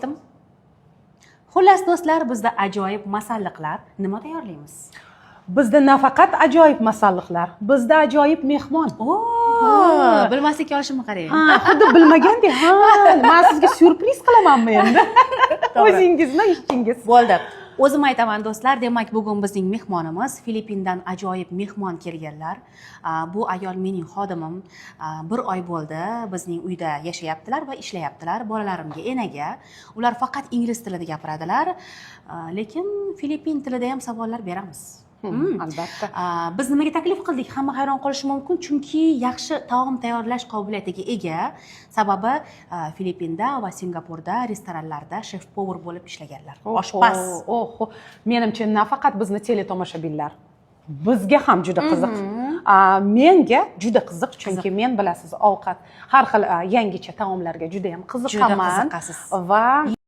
Aytdim. Xullas, do'stlar, bizda ajoyib masalliqlar. Nima tayyorlaymiz? Bizda nafaqat ajoyib masalliqlar, bizda ajoyib mehmon. O, bilmaslikka olishimni qarang. Ha, xuddi bilmagandek. Ha, man sizga syurpriz qilamanmi endi? O'zingizni ishingiz. Bo'ldi, o'zim aytaman, do'stlar. Demak, bugun bizning mehmonimiz, Filippindan ajoyib mehmon kelganlar. Bu ayol mening xodimim. Bir oy bo'ldi bizning uyda yashayaptilar va ishlayaptilar. Bolalarimga enaga. Ular faqat ingliz tilida gapiradilar. Lekin filippin tilida ham savollar beramiz. Albatta. Biz nimaga taklif qildik, hamma hayron qolishi mumkin, chunki yaxshi taom tayyorlash qobiliyatiga ega. Sababi Filippinda va Singapurda restoranlarda шеф-повар bo'lib ishlaganlar, oshpaz. Oho, menimcha, nafaqat bizni teletomoshabinlar, bizga ham juda qiziq. Menga juda qiziq, chunki men, bilasiz, ovqat, har xil yangicha taomlarga juda ham qiziqaman. Qiziqasiz. Va